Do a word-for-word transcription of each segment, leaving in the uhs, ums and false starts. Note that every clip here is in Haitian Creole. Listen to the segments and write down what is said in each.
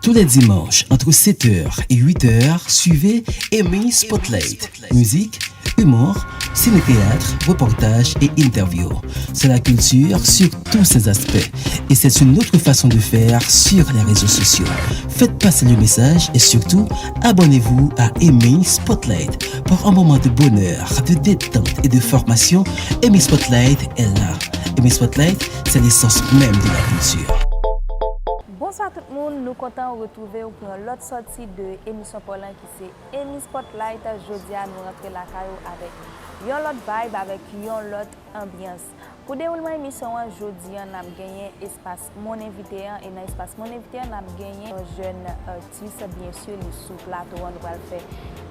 Tous les dimanches, entre sept heures et huit heures, suivez Amy Spotlight. Musique, humour, ciné-théâtre, reportages et interviews sur la culture, sur tous ses aspects. Et c'est une autre façon de faire sur les réseaux sociaux. Faites passer le message et surtout, abonnez-vous à Amy Spotlight. Pour un moment de bonheur, de détente et de formation, Amy Spotlight est là. Amy Spotlight, c'est l'essence même de la culture. Bonswa tout moun, nou kontan retwouve w pou yon lòt sòti de emisyon pa w lan ki se Amy Spotlight. Jodi a nou rantre lakay ou avèk yon lòt vibe, avèk yon lòt anbyans. Pou dewoulman emisyon an, jodi a n ap genyen espas Mon Envite an, e nan espas Mon Envite an, n ap genyen yon jèn atis, byen si li sou plato an, nou pral fè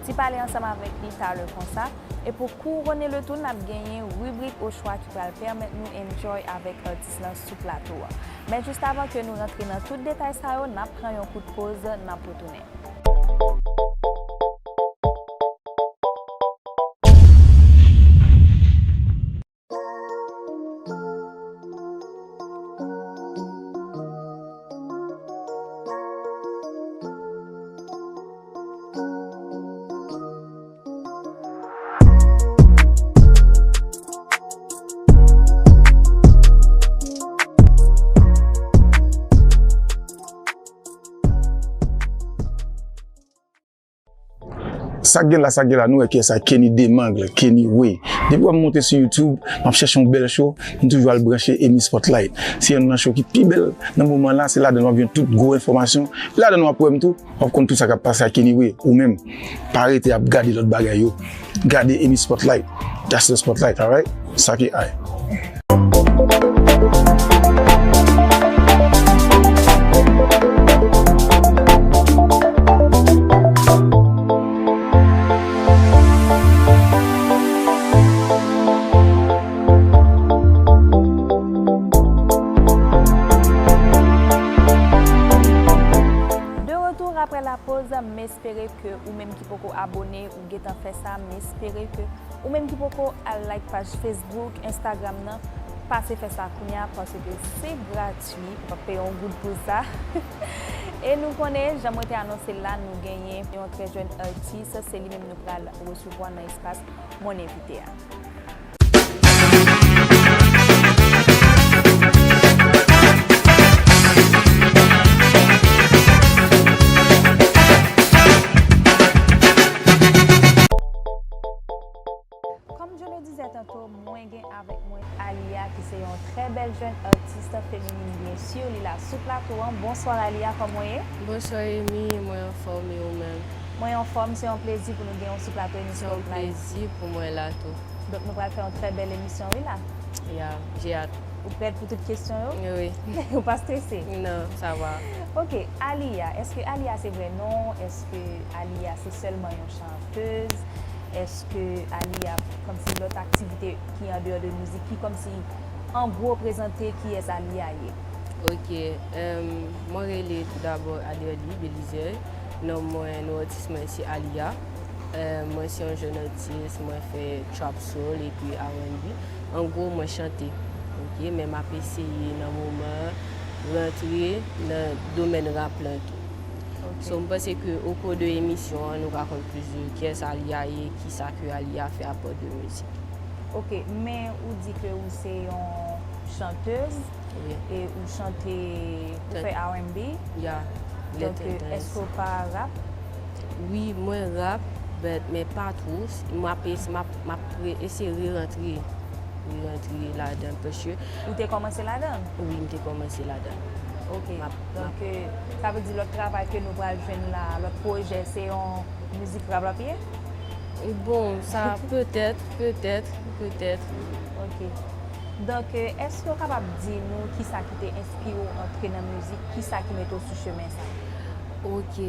ti pale ansanm avèk li talè konsa. E pou kouwone le tou, n ap genyen ribrik Ochwa ki pral pèmèt nou enjoy avèk atis lan sou plato an. Men jis avan ke nou rantre nan tout detay sa yo, n ap pran yon kout poz, n ap retounen. Sa k gen la, sa k gen la, nou wè kiyès sa, Kenny Demangle, Kenny Way. Depi w ap monte sou YouTube, m ap chèche yon bèl show, m toujou al branche Amy Spotlight. Se youn nan show ki pi bèl nan moman la, se ladan w ap jwenn tout gwo enfòmasyon. Ladan w ap wè m tou, w ap konn tout sa k ap pase ak Kenny Way. Ou menm, pa rete ap gade lòt bagay yo. Gade Amy Spotlight. That's the spotlight, alright? Sa ki ay. De retour après la pause, m espere ke ou menm ki poko abone, ou gentan fè sa, m espere ke ou menm ki poko al like paj Facebook, Instagram nan, pase fè sa kounye a, paske se gratui, ou p ap peye yon goud pou sa. E nou konnen, jan mwen te anonse l la, nou genyen yon trè jèn atis, se li menm nou pral resevwa nan espas Mon Envite a. Comme je le disais tantôt, mwen gen avèk mwen Alia, ki se yon trè bèl jèn atis feminin, byen si, li la sou plato an. Bonswa Alia, kòman w ye? Bonswa Amy, mwen anfòm, e ou menm? Mwen anfòm, se yon plezi pou nou gen w sou plato emisyon Spotlight. Se yon plezi pou mwen la tou. Donk nou pral fè yon trè bèl emisyon, wi la. Ya, j'ai hâte. Ou prèt pou tout kesyon yo? Wi. Ou pa strese? Non, ça va. Ok, Alia, èske Alia se vrè non w? Èske Alia se sèlman yon chantèz? Èske Alia, kòmsi lòt aktivite ki andeyò de mizik, ki kòmsi an gwo prezante kiyès Alia ye? Ok, em, mwen rele tou dabò Aderly Belizaire. Non mwen, non atis mwen se Alia. Em, mwen se yon jèn atis, mwen fè trap soul epi R and B. An gwo, mwen chante. Ok, men m ap eseye nan moman rantre nan domèn rap lan tou. Ok. So, m panse ke o kou de emisyon an, nou ka konn plis de kiyès Alia ye, kisa ke Alia fè apò de mizik. Ok, men ou di ke ou se yon chantèz, wi, e ou chante, ou fè R and B. Ya, donk, èske w pa rap? Wi, mwen rap, but, men pa twò. M ap es-, m ap, m ap re-, eseye re-rantre, re-rantre ladan, paske... Ou te kòmanse ladan? Wi, m te kòmanse ladan. Ok. M ap, m ap... Donk, euh, sa vle di lòt travay ke nou pral jwenn la, lòt pwojè, se yon mizik rap l ap ye? Bon, sa, petèt, petèt, petèt. Ok. Donk, euh, èske w kapab di nou kisa ki te enspire w antre nan mizik? Kisa ki mete w sou chemen sa? Ok,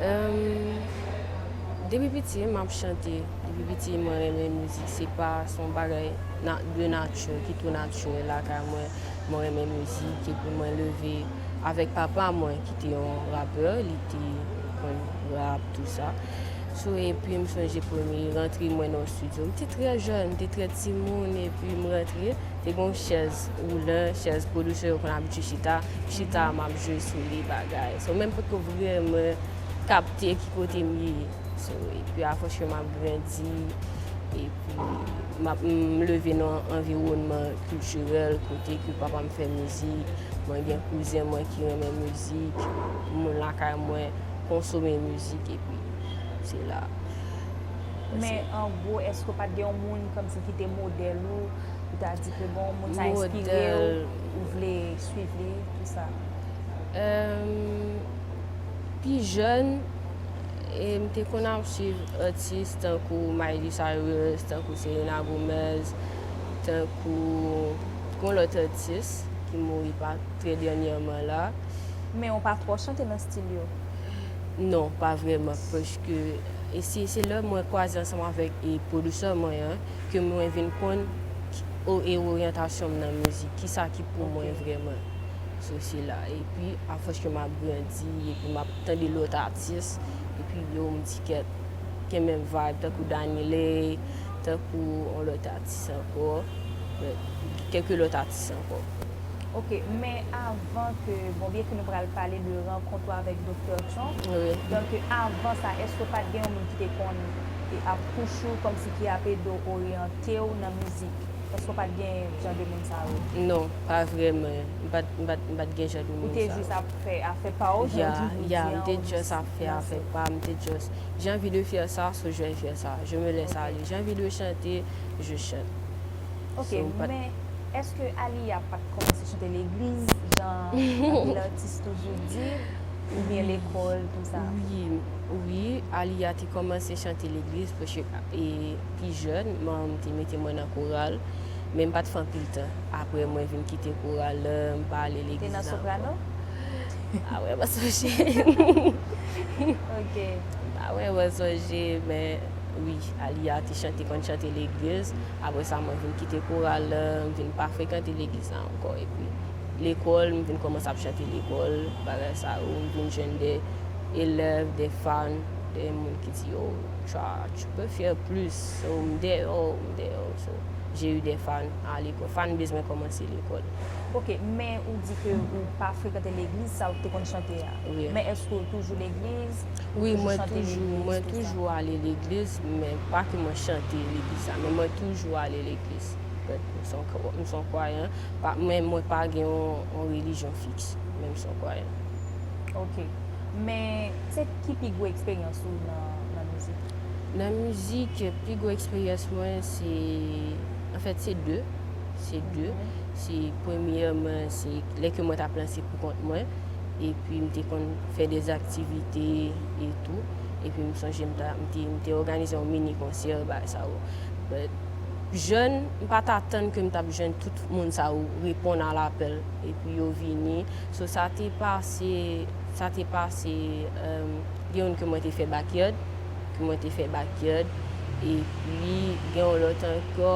em, depi piti, m ap chante. Depi piti, mwen renmen mizik. Se pa, se yon bagay na-, de nati, ki tou natirèl lakay mwen. Mwen renmen mizik, epi mwen leve avèk papa mwen, ki te yon rapè, li te konn rap, tou sa. So, epi m sonje premye rantre mwen nan yon estidyo. M te trè jèn, m te trè timoun, epi m rantre, Gen yon chèz woulan, chèz pwodiksyon yo konn abitye chita, chita m ap jwe sou li bagay. So, menm poko vrèman kapte ki kote m ye. So, epi afòs ke m ap grandi, epi m ap, m leve nan yon anviwònman kiltirèl kote ke papa m fè mizik, mwen gen kouzen mwen ki renmen mizik, moun lakay mwen konsome mizik, epi se la. Men an gwo, èske w pa t gen yon moun kòmsi ki te modèl ou, ou ta di ke bon, moun sa enspire w, ou vle swiv li, tout sa? Pi jèn, e m te konn ap swiv atis tankou Miley Cyrus, tankou Selena Gomez, tankou yon lòt atis ki mouri pa trè dènyèman la. Men ou pa twò chante nan stil yo? Non, pa vrèman, paske e se, se lè mwen kwaze ansanm avèk e pwodiktè mwen an ke mwen vin konn ki- o- e oryantasyon m nan mizik, kisa ki pou mwen vrèman. So, se la. Epi, afòs ke m ap grandi, epi m ap tande lòt atis, epi yo, m di kèt, gen menm vibe, tankou Danny Lay, tankou yon lòt atis ankò, kèlke lòt atis ankò. Ok, men avan ke, bon, byen ke nou pral pale de rankont ou avèk Doktè John, Wi. Donk, avan sa, èske w pa t gen yon moun ki te konn e ap pouch ou, kòmsi ki ap ede w oryante w nan mizik? Èske w pa t gen jan de moun sa yo? Non, pa vrèman. M pa t, m pa t, m pa t gen jan de moun sa yo. Ou te jis ap fè afè pa w, jan w di, Ya, m te just ap fè afè pa m, m te just, j'ai envie de faire ça, so je vais faire ça, je me laisse aller. J'ai envie de chanter, je chante. Ok, men èske Aliyah pa t kòmanse chante legliz, jan anpil atis toujou di, oubyen lekòl, tout sa? Wi, wi, Aliyah te kòmanse chante legliz, paske e, pi jèn, manman m te mete mwen nan koral, men m pa t fè anpil tan. Apre, mwen vin kite koral la, m pa ale legliz la ankò. Te nan soprano? Pa vrèman sonje. Ok. M pa vrèman sonje, men wi, Aliyah te chante, konn chante legliz. Apre sa, mwen vin kite koral la, m vin pa frekante legliz la ankò. Epi, lekòl, m vin kòmanse ap chante lekòl, bagay sa yo, m vin jwenn de elèv, de fan, de moun ki di, oh, tu as, tu peux faire plus, oh, m dèyè w, m dèyè w. So, j'ai eu des fans à l'école. Fan bezwen kòmanse lekòl. Ok, men ou di ke ou pa frekante legliz, sa ou te konn chante a. Wi. Men èske ou toujou legliz? Wi, mwen toujou, mwen toujou ale legliz, men pa ke mwen chante legliz la, men mwen toujou ale legliz. M se yon, m se yon kwayan, pa, men mwen pa gen yon, yon relijyon fiks, men m se yon kwayan. Ok. Men se ki pi gwo eksperyans ou nan, nan mizik? Nan mizik, pi gwo eksperyans mwen se, anfèt, se de. Se de. Se premyèman, se lè ke mwen t ap lanse pou kont mwen. Epi m te konn fè de aktivite e tou. Epi m sonje m ta, m te, m te òganize yon mini konsè, bagay sa yo. But, jèn, m pa t atann ke m t ap jwenn tout moun sa yo reponn a lapèl. Epi yo vini. So, sa te pase, sa te pase, um, gen youn ke mwen te fè backyard, ke mwen te fè backyard, epi gen yon lòt ankò,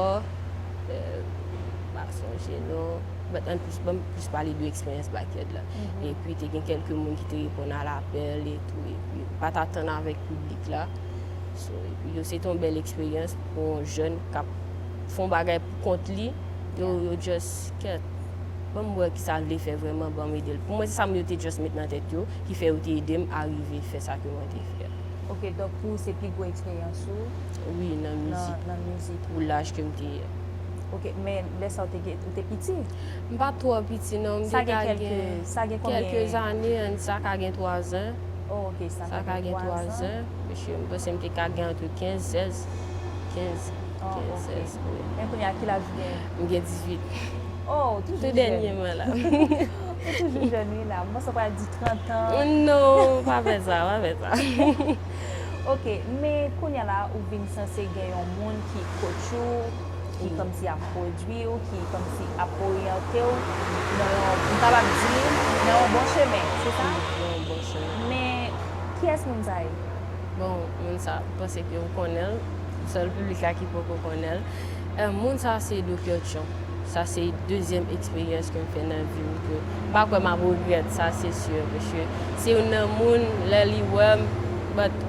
euh, m pa sonje non, but ann plis, ban m plis pale de eksperyans backyard la. Epi te gen kèlke moun ki te reponn a lapèl e tou, epi m pa t atann avèk piblik la. So, epi yo se te yon bèl eksperyans pou yon jèn k ap fè yon bagay pou kont li, yo, yo just kèt. Ban m wè kisa l vle fè vrèman, ban m ede l. Pou mwen, se sa moun yo te just met nan tèt yo, ki fè yo te ede m arive fè sa ke mwen te fè. Ok, donk pou ou, se pi gwo eksperyans ou? Wi, nan mizik. Nan mizik. Pou laj ke m te ye. Ok, men lè sa ou te gen, ou te piti? M pa twò piti non, m te ka gen Sa gen kèlke, sa gen konbyen? Kèlke zane, sa ka gen twa zan. Oh, ok, sa ka gen twa zan. Mesye, m panse m te ka gen ant kenz, sèz. Kenz, kenz, sèz, wi. Men kounye a, ki laj ou gen? M gen dizuit. Oh, ou toujou jèn. Tou dènyèman la. Ou toujou jèn, wi, la. M panse w pral di trant an. Non, pa fè sa, pa fè sa. Ok, men kounye a la, ou vin sanse gen yon moun ki coach ou, ki kòmsi ap pwodui w, ki kòmsi ap oryante w nan yon, m kapab di, nan yon bon chemen, se sa? Nan yon bon chemen. Men, kiyès moun sa ye? Bon, moun sa, m panse ke ou konnen l, sèl piblik la ki poko konnen l. Eh, moun sa se Doktè John. Sa se dezyèm eksperyans ke m fè nan vi m ke m pa kwè m ap regrèt, sa se si, paske se youn nan moun, lè li wè m, but,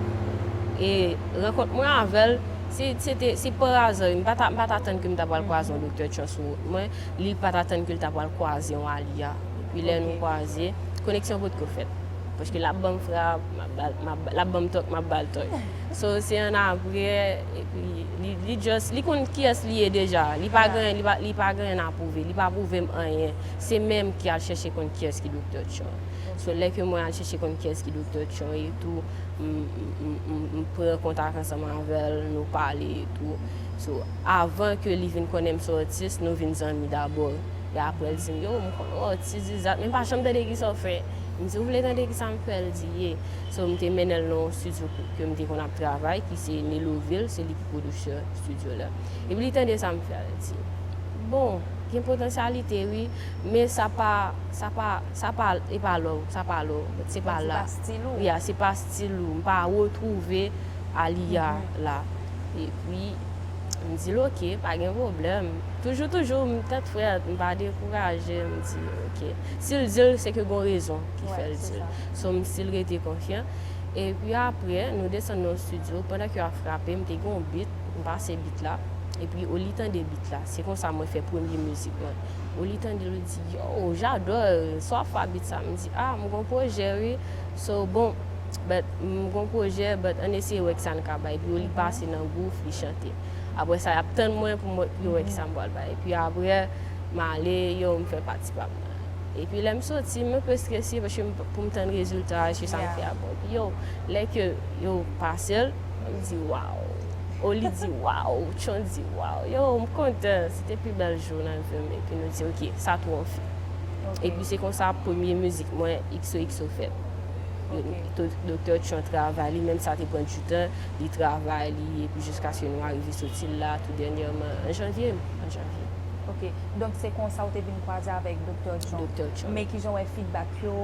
e rankont mwen avè l, Se, se te, se pa aza, m pa ta, m pa t atann ke m ta pral kwaze yon Doktè Chan sou wout mwen, li pa t atann ke l ta pral kwaze yon Aaliyah. Epi lè nou kwaze, koneksyon potko fèt. Paske l ap ban m frap, m ap ba l, m ap, l ap ban m tòk, m ap ba l tòk. So, se annapre, epi li, li just, li konn kiyès li ye deja. Li pa gen, li pa, li pa gen anyen a pwouve, li pa pwouve m anyen. Se mwen menm ki al chèche konn kiyès ki Doktè Chan. So, lè ke mwen al chèche konn kiyès ki Doktè Chan e tou, m, m, m, m, m pran kontak ansanm avè l, nou pale e tou. So, avan ke li vin konnen m se yon atis, nou vin zanmi dabò. E apre l di m, yo, m konnen w atis, dizat, men m pa janm tande kisa w fè. M di, ou vle tande kisa m fè? L di, ye. So, m te mennen l nan yon estidyo ke m te konn ap travay, ki se Neloville, se li ki pwodiktè estidyo la. Epi li tande sa m fè a, li di, bon, gen potansyalite, wi, men sa pa, sa pa, sa pa, e pa lò, sa pa lò, se pa la. Se pa stil ou. Ya, se pa stil ou. M pa retwouve Aaliyah la. Epi, m di l, oke, pa gen pwoblèm. Toujou, toujou, m tèt frèt, m pa dekouraje, m di, oke. Si l di l, se ke gon rezon ki fè l di l. So, m still rete konfyan. Epi apre, nou desann nan estidyo. Pandan ke yo ap frape, m te gen yon beat, m pase beat la. Epi, Oli tande beat la. Se konsa mwen fè premye mizik mwen. Oli tande l, li di, yo, j'adore, sa w ap fè a beat sa? M di, ah, m gon pwojè, wi. So, bon, but, m gon pwojè, but ann eseye wè kisa n ka bay. Epi, Oli pase nan groove, li chante. Apre sa, y ap tann mwen pou mwen, pou yo wè kisa m pral bay. Epi apre, m ale, yo, m fè pati pa m nan. Epi lè m soti, m enpe strese, paske m, pou m tann rezilta, èske sa m fè a bon. Epi yo, lè ke yo pase l, m di, waw. Oli di, waw. Chon di, waw. Yo, m kontan. Se te pi bèl jou nan vi m. Epi nou di, oke, sa twò anfin. Epi se konsa premye mizik mwen, X O X O fèt. Yo, Doktè Chon travay li, menm sa te pran du tan, li travay li, epi jiskaske nou arive soti l la, tou dènyèman, an janvye, an janvye. Ok, donk se konsa w te vin kwaze avèk Doktè Chon. Doktè Chon. Men kijan w wè feedback yo,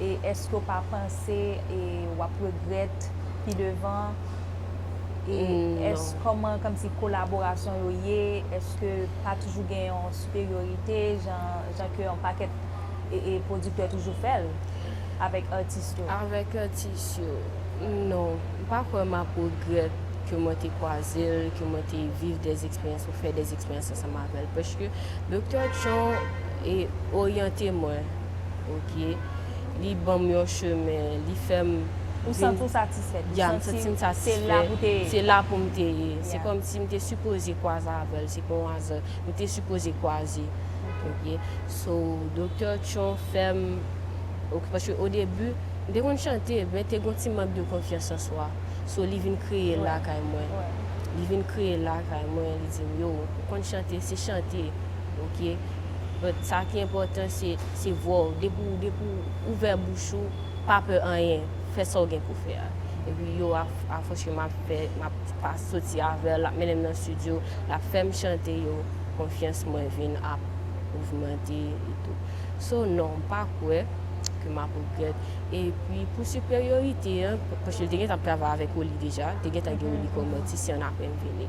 e èske w pa panse e w ap regrèt pi devan? E èske, kòman, kòmsi, kolaborasyon yo ye? Èske pa toujou gen yon siperyorite, jan, jan ke yon pakèt e, e pwodiktè toujou fè l avèk atis yo? Avèk atis yo, non. M pa kwè m ap regrèt ke mwen te kwaze l, ke mwen te viv dè eksperyans ou fè dè eksperyans ansanm avè l. Paske Doktè Chon e oryante mwen, ok? Li ban m yon chemen, li fè m Ou santi w satisfèt? Ya, m santi m satisfè. Se la pou m te ye. Se kòmsi m te sipoze kwaze avè l, se pa yon aza. Nou te sipoze kwaze. Ok. So, Doktè Chon fè m, ok, paske o debi, m te konn chante, men te gon ti mank de konfyans an swa. So, li vin kreye l lakay mwen. Li vin kreye l lakay mwen, li di m, yo, ou konn chante, se chante, ok? But sa ki enpòtan, se, se vwa w. Depi w, depi w ouvè bouch ou, pa pè anyen, fè sa w gen pou fè a. Epi yo, a, afòs ke m ap fè, m ap pa soti avè l, l ap mennen m nan estidyo, l ap fè m chante, yo, konfyans mwen vin ap ogmante etou. So, non, m pa kwè ke m ap regrèt. Epi, pou siperyorite an, paske l te gentan ap travay avèk Oli deja, l te gentan gen Oli kòm atis, se annapre m vini.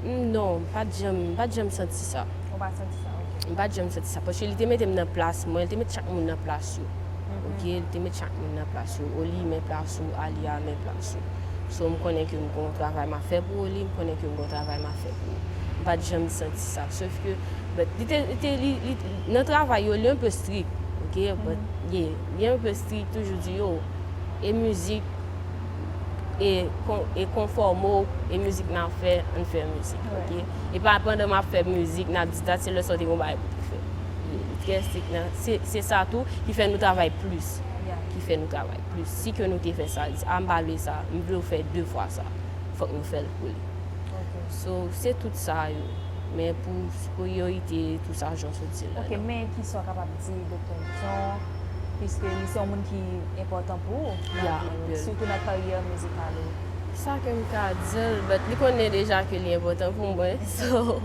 Non, m pa t janm, m pa t janm santi sa. Ou pa santi sa, ok. M pa t janm santi sa, paske li te mete m nan plas mwen, li te met chak moun nan plas yo. Ok, li te met chak moun nan plas yo. Oli men plas ou, Alia men plas ou. So, m konnen ke m gon travay m ap fè pou Oli, m konnen ke m gon travay m ap fè pou ou. M pa t janm santi sa. Sof ke, but, li te, li te, li, li, nan travay yo, li enpe strik, ok? But, yeah, li enpe strik, toujou di, yo, e mizik, e, kon, e konfòme w, e mizik n ap fè, ann fè mizik, ok? E pa pandan m ap fè mizik, n ap di dat se lè sa w te gon bagay pou te fè. Li trè strik nan, se, se sa tou ki fè nou travay plis. Ki fè nou travay plis. Si ke nou te fè sa, li di, a, m pa vle sa, m vle w fè de fwa sa. Fòk nou fè l pou li. So, se tout sa yo. Men pou siperyorite, tout sa, jan w sot di l la, Ok, men kisa w kapab di Doktè Chon, piske li se yon moun ki enpòtan pou ou nan vi w, sitou nan karyè mizikal ou? Sa ke m ka di l, but li konnen deja ke li enpòtan pou mwen. So,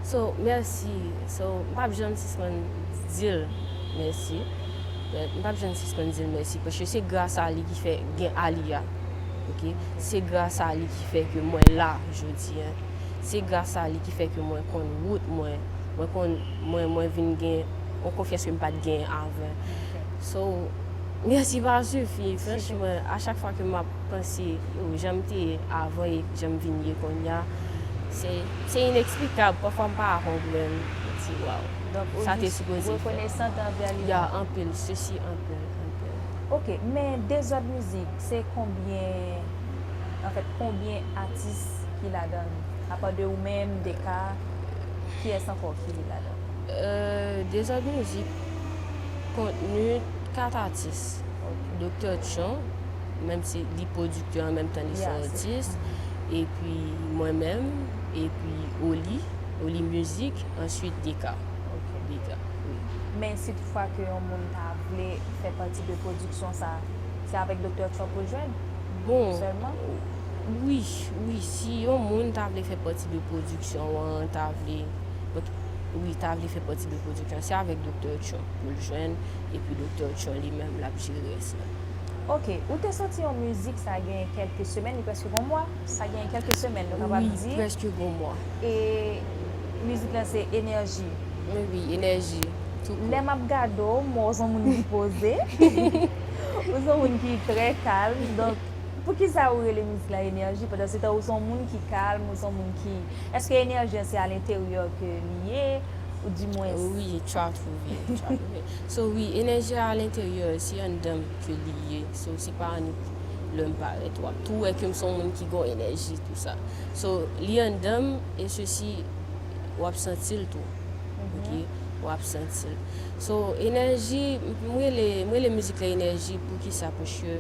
so, mèsi. So, m p ap janm sispann di l mèsi. But m p ap janm sispann di l mèsi, paske se gras a li ki fè gen Alia. Ok? Se gras a li ki fè ke mwen la jodi an. Se gras a li ki fè ke mwen konn wout mwen. Mwen konn, mwen, mwen vin gen yon konfyans ke m pa t genyen avan. So, Mèsi pa sifi. Franchman, a chak fwa ke m ap panse, yo, jan m te ye avan e jan m vin ye kounye a, se, se ineksplikab. Pafwa m pa konprann. M di, waw, sa te sipoze fèt. Donk, ou jis rekonesan anvè li. Ya, anpil, sesi anpil, anpil. Ok, men Dezòd Mizik, se konbyen, anfèt, konbyen atis ki ladan l? Apa de ou menm, Deka, kiyès ankò ki ladan l? Euh, Dezòd Mizik kontni kat atis. Ok. Doktè Tchon, menm si li pwodiktè an menm tan li se yon atis, epi mwen menm, epi Oli, Oli Mizik, answit Deka. Ok. Deka, wi. Men si toutfwa ke yon moun ta vle fè pati de pwodiksyon sa, se avèk Doktè Tchon pou l jwenn? Bon, sèlman? Wi, wi, si yon moun ta vle fè pati de pwodiksyon an, ta vle, wi, ta vle fè pati de pwodiksyon, se avèk Doktè Tchon pou l jwenn, epi Doktè Tchon li menm l ap jere rès la. Ok, ou te soti yon mizik sa gen kèlke semèn, li prèske yon mwa, sa gen kèlke semèn, nou kapab di. Wi, prèske yon mwa. E mizik la se Enèji. Wi, Enèji, tou kout. Lè m ap gade w, m wè w se yon moun ki poze, ou se yon moun ki trè kalm, donk poukisa ou rele mizik la Enèji? Pandan se tan ou se yon moun ki kalm, ou se yon moun ki, èske enèji an se alenteryè ke li ye, ou di mwens? Wi, tchwa twouve, tchwa twouve. So, wi, enèji a alenteryè, se anndan m ke li ye. So, se pa annik lè m parèt, w ap tou wè ke m se yon moun ki gon enèji, tou sa. So, li anndan m, e sesi, w ap santi l tou. Ok? W ap santi l. So, enèji, m rele, m rele mizik la Enèji, poukisa? Paske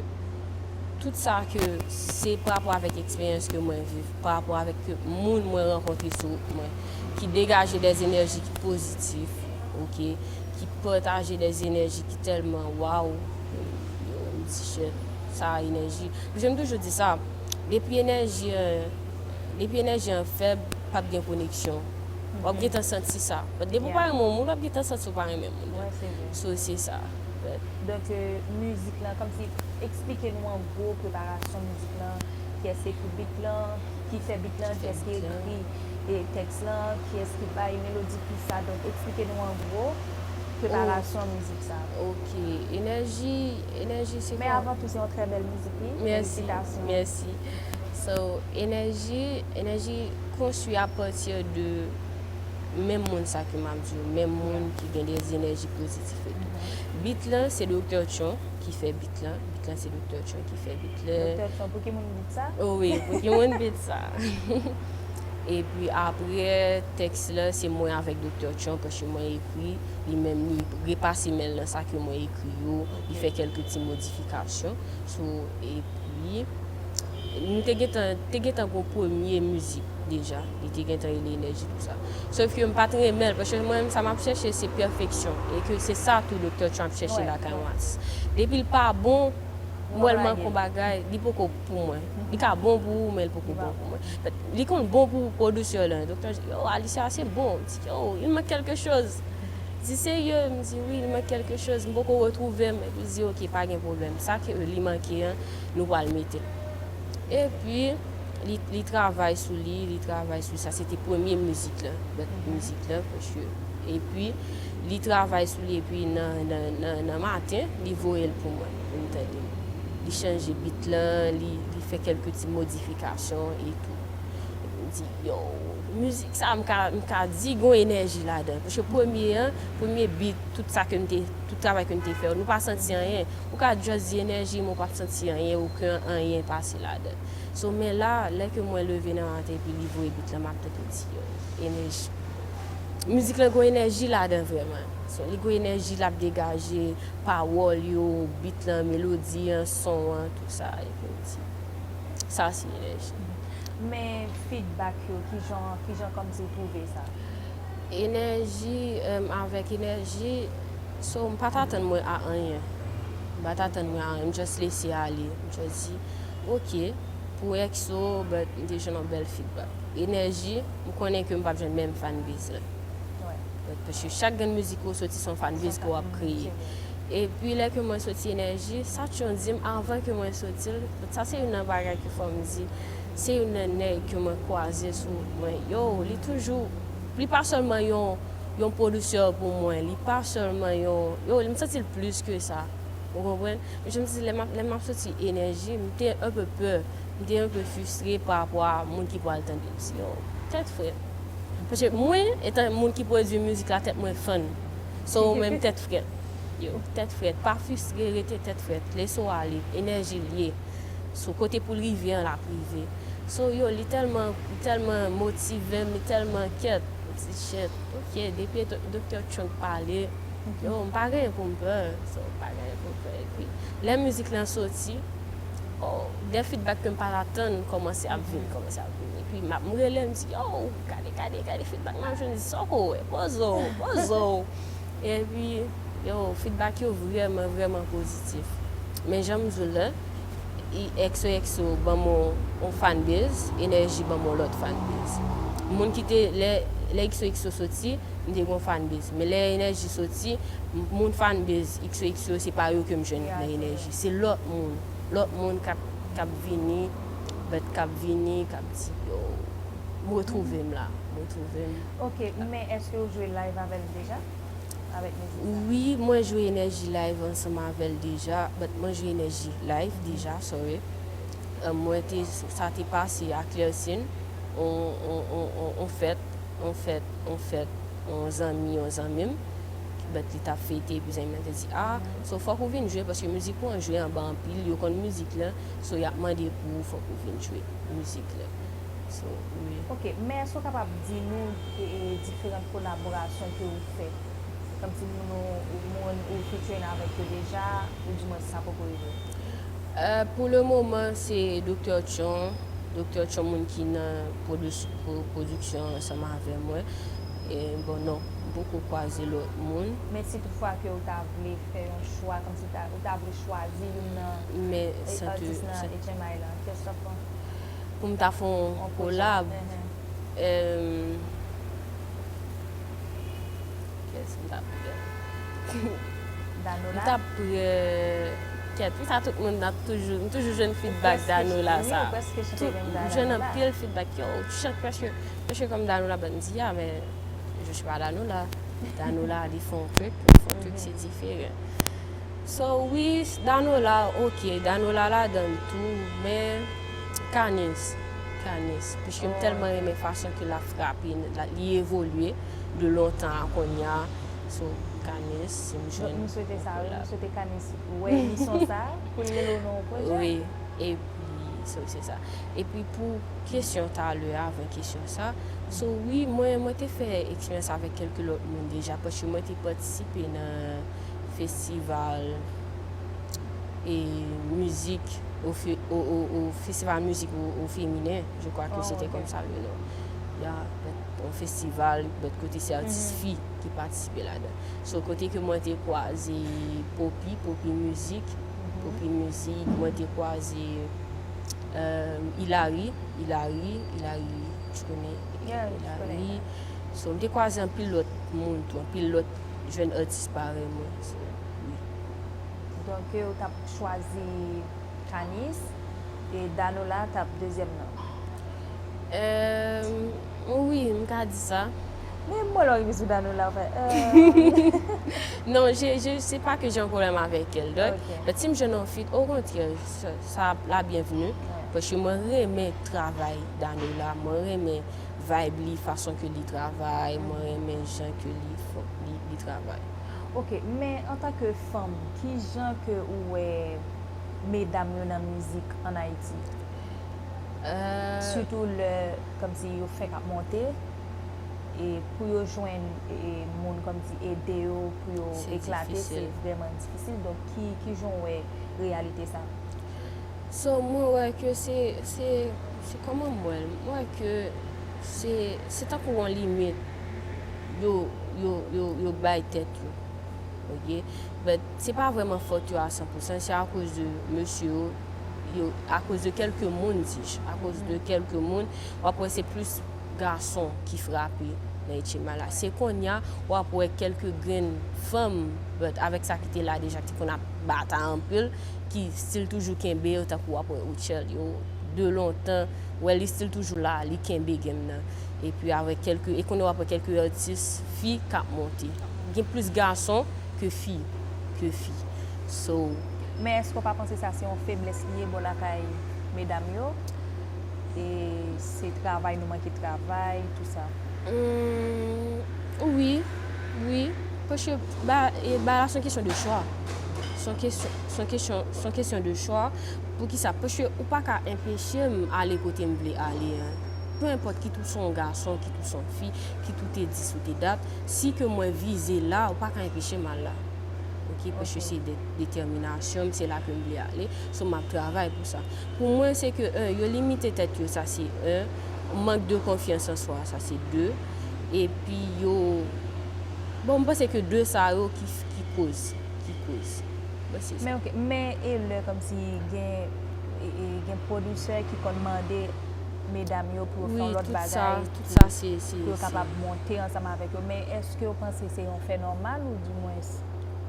tout sa ke se pa rapò avèk eksperyans ke mwen viv, pa rapò avèk ke moun mwen rankontre sou wout mwen, ki degaje dè enèji ki pozitif, ok, ki pataje dè enèji ki tèlman waw, yo, m di, shit, sa enèji. Paske m toujou di sa, depi enèji an, depi enèji an fèb, p ap gen koneksyon. W ap gentan santi sa. But depi w pa renmen yon moun, w ap gentan santi w pa renmen moun nan. Wi, se vre. So, se sa. But Donk, euh, mizik lan, kòmsi, eksplike nou an gwo preparasyon mizik lan, kiyès ki ekri bit lan, ki fè bit lan, kiyès ki ekri, e, tèks lan, kiyès ki bay melodi, tout sa. Donk, eksplike nou an gwo preparasyon mizik sa. Ok, Enèji, Enèji se... Men avan tou, se yon trè bèl mizik, wi. Mèsi, felisitasyon. Mèsi. So, Enèji, Enèji konstwi apati de menm moun sa ke m ap di w, menm moun ki gen dè enèji pozitif e tou. Bit lan, se Doktè Tchon ki fè bit lan. Bit lan, se Doktè Tchon ki fè bit lan. Doktè Tchon, pou ki moun bit sa? O wi, pou ki moun bit sa? Epi apre, tèks lan, se mwen avèk Doktè Tchon, paske mwen ekri, li menm, li repase men l nan sa ke mwen ekri yo, li fè kèlke ti modifikasyon. So, epi, nou te gentan, te gentan gon premye mizik deja. Li te gentan rele Enèji, tou sa. Sof ke m pa t renmen l, paske mwen menm sa m ap chèche se pèfeksyon. E ke se sa tou Doktè Tchon ap chèche lakay yon atis. Depi l pa bon, m wè l manke yon bagay, li poko pou mwen. Li ka bon pou ou, men l poko bon pou mwen. Li konn bon pou pwodiktè lan. Doktè di, yo, Alicia, se bon. M di, yo, il manque quelque chose. Di, serye? M di, wi, il manque quelque chose. M poko retwouve m. Epi l di, ok, pa gen pwoblèm. Sa ke li manke an, nou pral mete l. Epi, li, li travay sou li, li travay sou sa. Se te premye mizik lan, but mizik lan, paske, epi, li travay sou li, epi nan, nan, nan, nan maten, li voye l pou mwen, pou m tande. Li chanje bit lan, li, li fè kèlke ti modifikasyon e tou. Epi m di, yo, mizik sa, m ka, m ka di gon enèji ladan. Paske premye an, premye bit, tout sa ke m te, tout travay ke m te fè, nou pa santi anyen. Ou ka just di enèji, men w p ap santi anyen, okenn anyen pase ladan. So, men la, lè ke mwen leve nan maten epi li voye bit lan, m ap tande, m di, yo, enèji. Mizik lan gon enèji ladan vrèman. So, li gon enèji l ap degaje, pawòl yo, bit lan, melodi an, son an, tou sa. Epi m di, sa se enèji. Men feedback yo, kijan, kijan kòmsi w twouve sa? Enèji, em, avèk enèji, so, m pa t atann mwen a anyen. M pa t atann mwen a anyen, m just lese ale. M just di, ok, pou X O, but m te jwenn yon bèl feedback. Enèji, m konnen ke m p ap jwenn menm fanbase lan. But paske chak grenn mizik ou soti se yon fanbase ke w ap kreye. Epi lè ke mwen soti Enèji, Satyon di m avan ke mwen soti l, sa se youn nan bagay ke fò m di, se youn nan nèg ke mwen kwaze sou wout mwen. Yo, li toujou, li pa sèlman yon, yon pwodiktè pou mwen, li pa sèlman yon, yo, m santi l plis ke sa. Ou konprann? Jan m di, lè m ap, lè m ap soti Enèji, m te un peu pè, m te un peu fristre pa rapò a moun ki pral tande m. M di, yo, tèt frèt. Paske mwen, etan moun ki pwodui mizik la, tèt mwen fann. So, ou menm, tèt frèt. Yo, tèt frèt. Pa fristre, rete tèt frèt. Lese w ale. Enèji l ye. So, kote pou l rive an, l ap rive. So, yo, li tèlman, li tèlman motive m, li tèlman kyèt. M di, shit, ok, depi do-, Doktè Trunk pale, yo, m pa gen pou m pè. So, m pa gen pou m pè. Epi, lè mizik lan soti, oh, de feedback ke m pa t atann kòmanse ap vin, kòmanse ap vin. Epi, m ap, m rele, m di, yo, gade, gade, gade feedback m ap jwenn, di, sa w ko wè, poze w, poze w. Epi, yo, feedback yo vrèman, vrèman pozitif. Men jan m di w la, i-, X O X O ban m yon, yon fanbase, Enèji ban m yon lòt fanbase. Moun ki te, lè, lè X O X O soti, m te gen yon fanbase. Men lè Enèji soti, m-, moun fanbase X O X O, se pa yo ke m jwenn nan Enèji. Se lòt moun. Lòt moun k ap, k ap vini, but k ap vini, k ap di, yo, m retwouve m la, m retwouve m. Ok, men èske ou jwe live avè l deja? Avèk mizik sa? Wi, mwen jwe Enèji live ansanm avè l deja, but mwen jwe Enèji live deja, sorry. Euh, mwen te, sa te pase a Klèsin, on, on, on, on, on fèt, on fèt, on fèt, on zanmi, on zanmi m, but li t ap fete, epi zanmi m te di, ah, so fòk ou vin jwe, paske mizik ou an jwe anba anpil, yo konn mizik lan, so y ap mande pou ou, fòk ou vin jwe mizik lan. So, wi. Ok, men èske w kapab di nou, e, e, diferan kolaborasyon ke ou fè? Kòmsi moun ou, moun ou featuring avèk yo deja, oudimwens sa poko rive? Euh, pou le moman, se Doktè Tchon. Doktè Tchon, moun ki nan pwodis-, pwo-, pwodiksyon ansanm avè mwen. E, bon, non, m poko kwaze lòt moun. Men si toutfwa ke ou ta vle fè yon chwa, kòmsi ta, ou ta vle chwazi youn nan, men, e, atis nan H M I lan, kiyès w t ap pran? Pou m ta fè yon kolab. Enhen. Em, kiyès m t ap pran? Danola? M t ap pran, kèt, wi, sa tout moun ap toujou, m toujou jwenn feedback Danola sa. Ou prèske chante, wi, ou prèske chante menm jan Danola. M jwenn anpil feedback, yo, ou chante prèske, prèske kòm Danola, but m di, ah, men je suis pas Danola. Danola, li fè yon trik, li fè yon trik, se diferan. So, wi, Danola, ok, Danola ladan l tou, men Kanis, Kanis, piske m tèlman renmen fason ke l ap frape, l a, li evolye de lontan a kounye a. So, Kanis, si m jwenn yon kolab. Donk, nou swete sa, wi, nou swete Kanis wè emisyon sa, pou l rele w nan yon pwojè. Wi, epi, so, se sa. Epi pou kesyon talè a, avan kesyon sa, so, wi, mwen, mwen te fè eksperyans avèk kèlke lòt moun deja, paske mwen te patisipe nan festival e mizik o fe-, o, o, o festival mizik o, o feminen, je crois que c'était comme ça le nom. Ya, but yon festival, but kote se atis fi ki patisipe ladan. So, kote ke mwen te kwaze Poppy, Poppy Music, Poppy Music, mwen te kwaze, euh, Hilary, Hilary, Hilary, tu connais Hilary? So, m te kwaze anpil lòt moun tou, anpil lòt jèn atis parèy mwen. So, wi. Donk, ou t ap chwazi Kanis, e Danola t ap dezyèm nan. Euh, wi, m ka di sa. Men mwen lè w rive sou Danola, w fè, euh. Non, je, je, c'est pas que j'ai un problème avec elle, donc, but si m jwenn yon feat, au contraire, sa, sa la bienvenue, paske mwen renmen travay Danola, mwen renmen vibe li, fason ke li travay, mwen renmen jan ke li fò, li, li travay. Ok, men antanke fanm, kijan ke ou wè medam yo nan mizik ann Ayiti? Euh, sitou lè, kòmsi yo fenk ap monte, e pou yo jwenn, e, moun kòmsi ede yo, pou yo eklate, se vrèman difisil. Donk, ki, kijan w wè reyalite sa? So, mwen wè ke se, se, se kòman m wè l? Mwen wè ke se, se tankou yon limit yo, yo, yo, yo bay tèt yo. Ok? But se pa vrèman fòt yo a san pou san, se akoz de mesye yo, yo, akoz de kèlke moun, di-je, akoz de kèlke moun, w ap wè se plis gason ki frape nan H M I la. Se kounye a, w ap wè kèlke grenn fanm, but avèk sa ki te la deja, ki te konn ap batay anpil, ki still toujou kenbe yo, tankou w ap wè Rutshelle yo, de lontan, w wè li still toujou la, li kenbe game nan. Epi avèk kèlke, e kounye a w ap wè kèlke atis fi k ap monte. Gen plis gason ke fi, ke fi. So, Men èske w pa panse sa se yon feblès li ye bò lakay medam yo? E se travay nou manke travay, tou sa. Hmm, wi, wi. Paske ba, e ba la se yon kesyon de chwa. Se yon kesyon, se yon kesyon, se yon kesyon de chwa. Poukisa? Paske ou pa ka enpeche m ale kote m vle ale an. Peu importe, kit ou se yon gason, kit ou se yon fi, kit ou te dis ou te dat, si ke mwen vize la, ou pa ka enpeche m al la. Ok, paske se de, detèminasyon m, se la ke m vle ale. So, m ap travay pou sa. Pou mwen, se ke, en, yo limite tèt yo, sa se en. Mank de konfyans an swa, sa se de. Epi yo, bon, m panse ke de sa yo ki, ki koz, ki koz. Mwen se sa. Men ok, men e lè kòmsi gen, e, e, gen pwodisè ki konn mande medam yo pou yo fè yon Wi, lòt tout sa, bagay, tout ki, sa se, se, pou yo se. Kapab monte ansanm avèk yo. Men èske w panse se yon fè nòmal ou dimwens?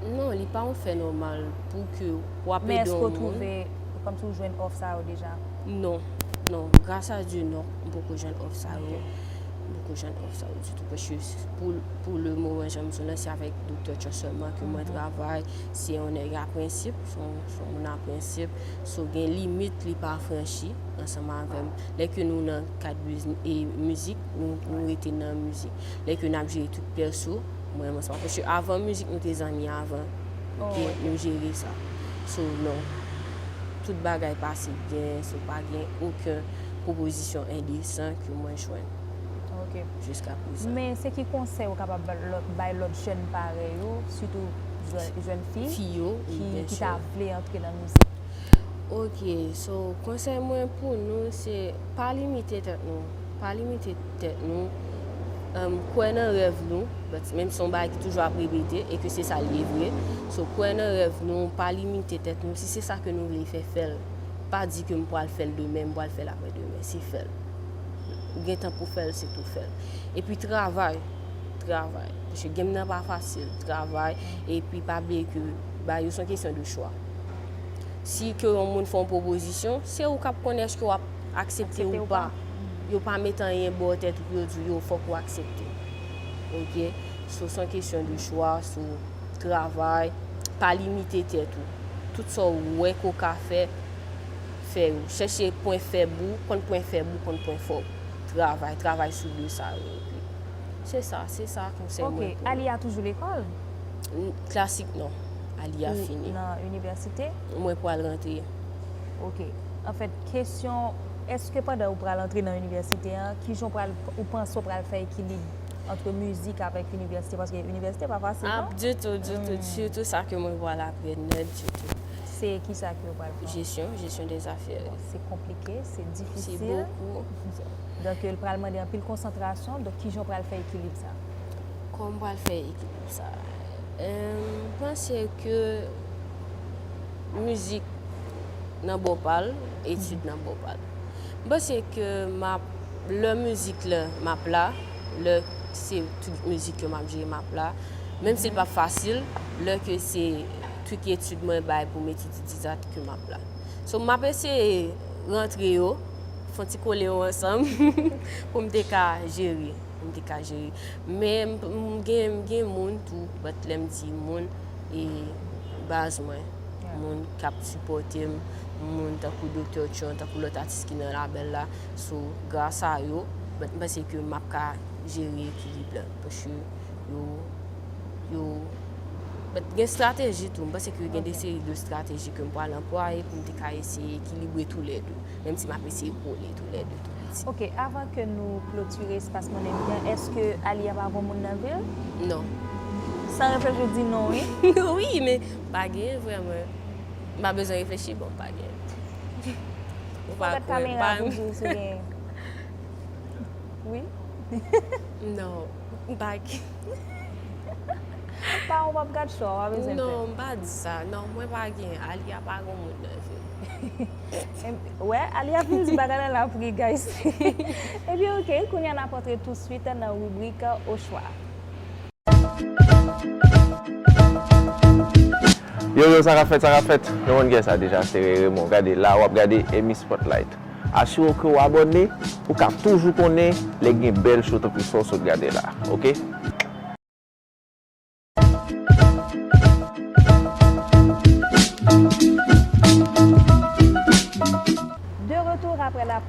Non, li pa yon fè nòmal pou ke w ap Men ede èske yon w moun. Twouve kòmsi w jwenn òf sa yo deja? Non, non, gras a Dye, non, m poko jwenn òf sa yo. Ok. M poko jwenn òf sa yo ditou. Paske pou, pou le moman, jan m di w la, se avèk Doktè Tchò sèlman ke mwen Mhm. travay. Se yon nèg a prensip, se yon, se yon moun a prensip. So, gen limit li pa franchi ansanm avè m. Lè ke nou nan kad biz-, e mizik, nou, nou rete nan mizik. Lè ke n ap jere tout pèso, mwen, mwen, paske avan mizik, nou te zanmi avan. Oh, Ok, ok. Nou jere sa. So, non. Tout bagay pase byen, so pa gen okenn pwopozisyon endesan ke mwen jwenn Ok. jiska prezan. Men se ki konsèy ou kapab bay lòt, bay lòt jèn parèy ou, sitou jèn, jèn fi, Fi yo, wi, ki, byen ki si. Ta vle antre nan mizik? Ok, so konsèy mwen pou nou se pa limite tèt nou. Pa limite tèt nou. Em, kwè nan rèv nou, but menm si se yon bagay ki toujou ap repete e ke se sa l ye vre. So, kwè nan rèv nou, pa limite tèt nou. Si se sa ke nou vle fè, fè l. Pa di ke m pral fè l demen, m pral fè l apre demen. Se fè l. Ou gen tan pou fè l, se tou fè l. Epi travay. Travay. Paske game nan pa fasil. Travay. Epi pa bliye ke bagay yo se yon kesyon de chwa. Si ke yon moun fè yon pwopozisyon, se ou k ap konnen èske w ap aksepte Aksepte ou ou pa. pa. Yo pa met anyen bò tèt ou pou yo di w, yo, fòk ou aksepte. Ok? So, se yon kesyon de chwa, so, travay, pa limite tèt ou. Tout sa w wè ke w ka fè, fè yo. Chèche pwen fèb ou, konn pwen fèb ou, konn pwen fò w. Travay, travay sou de sa yo. Epi, se sa, se sa konsèy mwen Ok, pou Alia toujou lekòl? N-, klasik non. Alia Ou fini. Nan inivèsite? Mwen pral rantre. Ok. Anfèt, kesyon, èske pandan ou pral antre nan inivèsite an, kijan ou pral, ou panse ou pral fè ekilib ant mizik avèk inivèsite? Paske inivèsite pa fasil, Ah, non? ditou, ditou. Sitou sa ke mwen pral aprann nèt, ditou. Se kisa ke ou pral pran? Jesyon, jesyon dè zafè. Bon, se konplike, se Se difisil. bokou. Donk, l pral mande anpil konsantrasyon. Donk, kijan ou pral fè ekilib sa? Kòman m pral fè ekilib sa? Em, m panse ke mizik nan bò pa l, etid nan bò pa l. M panse ke m ap, lè mizik la, m ap la, lè se tout mizik ke m ap jere, m ap la. Menm si l p ap fasil, lè ke se tout etid mwen bay pou m etidye dizat ke m ap la. So, m ap eseye rantre yo, fè yon ti kole yo ansanm pou m te ka jere, pou m te ka jere. Men m, m gen, m gen moun tou, but lè m di moun, e baz mwen, moun k ap sipòte m, moun tankou Doktè Tchon, tankou lòt atis ki nan labèl la. So, gras a yo, but m panse ke m ap ka jere ekilib la, paske yo, yo, but gen estrateji tou, m panse ke gen de Ok. Seri de estrateji ke m pral anplwaye pou m te ka eseye ekilibre toulède, menm si m ap eseye kole toulède tou piti. Ok, avan ke nou klotire espas Mòn Envite an, èske Alia pa gon moun nan vi l? Non. San reflechi, w di non, wi? Wi, men pa gen vrèman. M pa bezwen reflechi, bon, pa gen. Ou pa Fò gad kwè, kamera pa pou di w si w gen. Wi? Non, m pa gen. Pa, ou p ap gad cho a, w pa bezwen pè. Non, m pa di sa. Non, mwen pa gen. Alia pa gon moun nan vi m. Em, wè, Alia fin di bagay la, l ap ri, guys. Ebyen, ok, kounye a n ap antre touswit nan ribrik Ochwa. Yo, yo, sa k ap fèt, sa k ap fèt? Nou konn kiyès sa deja, se Ray Raymond. Gade, la w ap gade Emi Spotlight. Asire w ke w abòne pou w ka toujou konnen lè gen bèl show tankou sa w sot gade la, ok?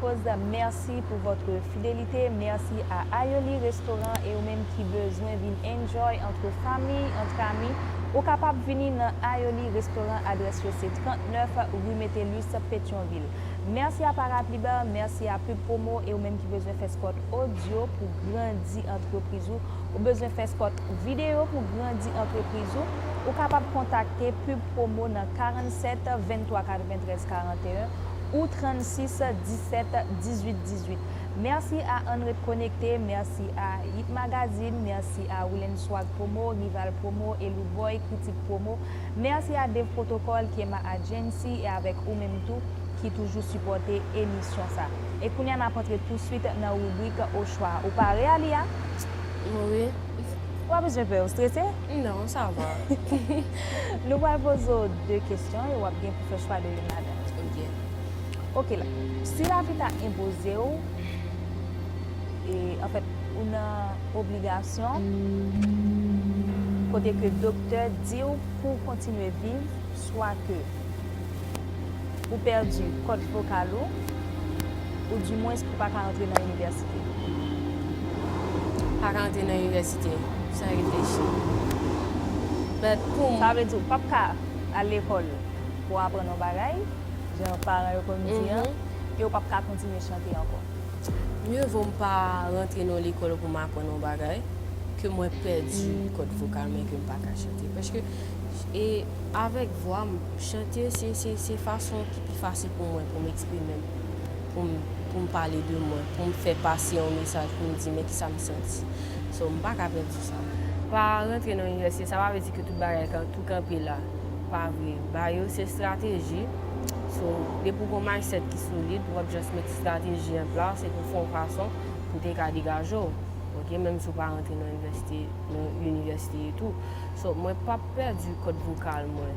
Koz, merci pour votre fidélité. Merci à Ayoli Restaurant. E ou menm ki bezwen vin enjoy entre famille, entre amis, ou kapab vini nan Ayoli Restaurant, adrès yo se trannèf rue Metellus, Petyonvil. Merci à Paraplibel, merci à Pub Promo. E ou menm ki bezwen fè spot audio pou grandi antrepriz ou, ou bezwen fè spot videyo pou grandi antrepriz ou, ou kapab kontakte Pub Promo nan karannset venntwa katreventrèz karanteyen ou trannsis disèt dizuit dizuit. Merci à Anret Connecté, merci à Hit Magazine, merci à Willen Swag Promo, Rival Promo, Elou Boy, Critique Promo. Merci à Dave Protocol, Kema Agency, e avèk ou menm tou ki toujou sipòte emisyon sa. E kounye a n ap antre touswit nan ribrik Ochwa. Ou pare, Alia? Wi. Ou pa bezwen pè, ou strese? Non, sa va. Nou pral poze w de kesyon e w ap gen pou fè chwa de youn ladan yo. Ok. Ok, la. Si lavi ta enpoze w, e, anfèt, ou nan obligasyon, kote ke doktè di w pou w kontinye viv, swa ke ou pèdi kòd vokal ou, ou dimwens pou w pa ka rantre nan inivèsite. Pa ka rantre nan inivèsite, san reflechi. But pou m, Sa vle di ou p ap ka al lekòl pou w aprann yon bagay, jan paran yo konn di an, Mhm. e ou p ap ka kontinye chante ankò. Mye vo m pa rantre nan lekòl pou m aprann yon bagay, ke mwen pèdi kòd vokal mwen, ke m pa ka chante. Paske, e, avèk vwa m, chante, se, se, se fason ki pi fasil pou mwen, pou m eksprime m, pou m, pou m pale de mwen, pou m fè pase yon mesaj, pou m di, men kisa m santi. So, m pa ka pèdi sa. Pa rantre nan inivèsite, sa pa vle di ke tout bagay kan, tou kanpe la. Pa vre. Bagay yo se estrateji. So, depi w gon mindset ki solid, w ap just met estrateji an plas epi w fè yon fason pou w te ka degaje w. Ok, menm si w pa rantre nan inivèsite, nan inivèsite e tou. So, mwen p ap pèdi kòd vokal mwen.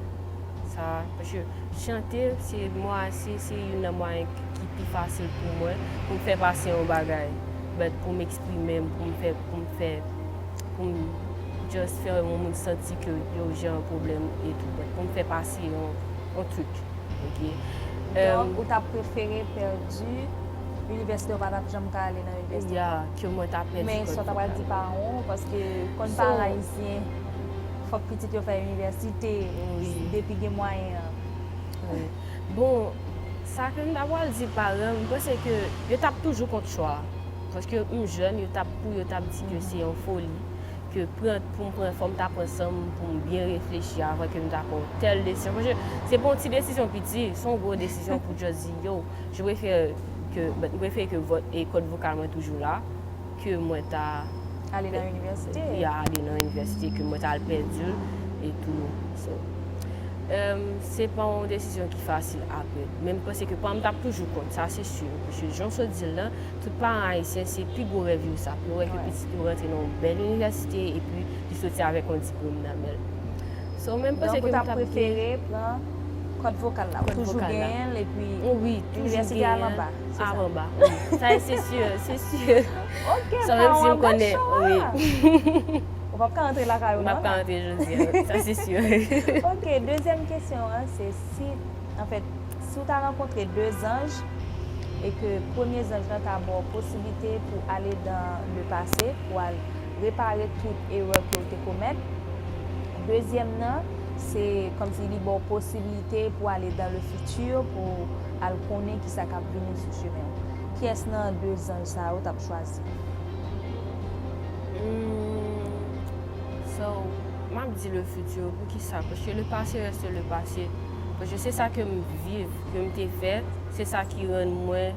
Sa, paske chante, se mwa, se, se youn nan mwayen ki, ki pi fasil pou mwen, pou m fè pase yon bagay. But pou m eksprime m, pou m fè, pou m fè, pou m just fè yon moun santi ke yo gen yon pwoblèm e tou. But pou m fè pase yon, yon truc. Ok. Donk, ou t ap prefere pèdi inivèsite, ou pa t ap janm ka ale nan inivèsite. Ya, ke mwen ta pèdi Men sa w ta pral di paran w, paske konn paran ayisyen, fòk pitit yo fè inivèsite depi gen mwayen an. Wi. Bon, sa ke m ta pral di paran, m panse ke yo t ap toujou kont chwa. Paske m jèn, yo t ap, pou yo t ap di ke se yon foli. Ke pran, pou m pran, fò m ta pran san m, pou m byen reflechi avan ke m ta pran yon tèl desizyon. Paske se pa yon ti desizyon piti, se yon gwo desizyon pou just di, yo, je préfère ke, m prefere ke vòt, e kòd vokal mwen toujou la, ke mwen ta Ale nan inivèsite. Ya, ale nan inivèsite, ke mwen ta al pèdi l e tou. So, um, se pa yon desizyon ki fasil apre. Men m panse ke paran m t ap toujou kont, sa se si. Paske jan w sot di l lan, tout paran ayisyen, se pi gwo rèv yo sa. Pou yo wè ke pitit yo rantre nan yon bèl inivèsite epi li soti avèk yon diplòm nan men l. So, men m panse ke m t ap prefere pran kòd vokal la. Ou toujou genyen l epi wi, toujou inivèsite al anba. Al anba, wi. Sa se si, se si. Ok, sa menm si m konnen, wi. Ou p ap ka rantre lakay ou non. M p ap ka rantre jodi a, sa se si. Ok, dezyèm kesyon an, se si, anfèt, si w ta rankontre de zanj e ke premye zanj lan ta ba w posiblite pou ale dan le pase, pou al repare tout erè ke w te komèt, dezyèm nan, se kòmsi li ba w posiblite pou ale dan le fiti, pou al konnen kisa k ap vini sou chemen w. Kiyès nan de zanj sa yo w t ap chwazi? Hmm, so, m ap di le fiti, poukisa? Paske le pase reste le pase. Paske se sa ke m viv, ke m te fè, se sa ki rann mwen,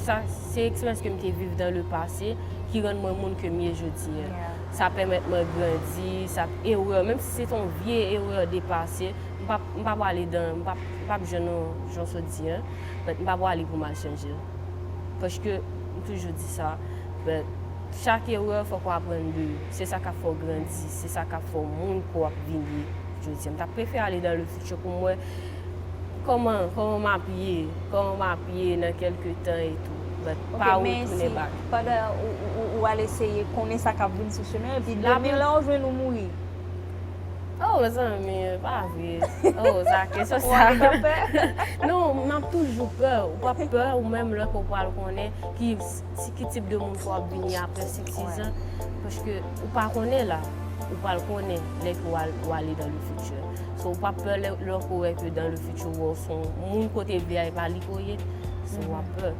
sa, se eksperyans ke m te viv dan le pase ki rann mwen moun ke m ye jodi an. Sa pèmèt mwen grandi, sa erè, menm si se te yon vye erè de pase, m p ap, m p ap ale dan, m p ap, m p ap jwenn yon, jan w sot di an, but m p ap ale pou m al chanje l. Paske m toujou di sa, but chak erè fòk w aprann de li. Se sa k ap fè w grandi, se sa k ap fè w moun ke w ap vin ye jodi an. M ta prefere ale dan le fiti pou m wè kòman, kòman m ap ye, kòman m ap ye nan kèlke tan e tou. But pa retounen bak. Pandan ou, ou, ou al eseye konnen sa k ap vin sou chemen, epi demen lè w jwenn ou mouri. Oh, mezanmi, pa vre. Oh, sa kesyon sa. Non, m ap toujou pè. Ou p ap pè ou menm lè ke w pral konnen ki, si, ki tip de moun ke w ap vini apre sèt, sis an. Paske ou pa konnen la. Ou pral konnen lè ke w al, w ale dans le futur. So, ou p ap pè lè, lè ke w wè ke dans le futur, ou se yon moun kote V I P a li ke w ye. So, w ap pè.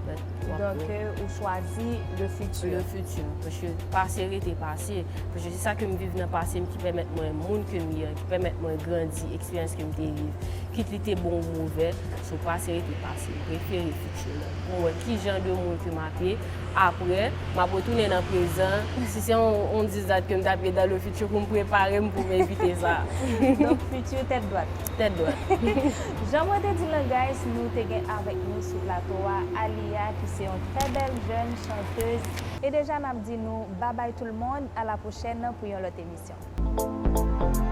But w ap pè. Donk, ou chwazi le futur. Le futur. Paske pase rete pase. Paske se sa ke m viv nan pase m ki pèmèt mwen moun ke m ye, ki pèmèt mwen grandi, eksperyans ke m te viv. Kit li te bon ou move, so pase rete pase. M prefere futur la. Pou m wè ki jan de moun ke m ap ye. Apre, m ap retounen nan prezan. Si se yon, yon dizat ke m t ap ye dans le futur pou m prepare m pou m evite sa. Donk, futur tèt dwat. Tèt dwat. Jan mwen te di l lan, guys, nou te gen avèk nou sou plato a Aliya, ki se yon trè bèl jèn chantez. E deja n ap di nou babay tout le monde, à la prochaine pou yon lòt emisyon.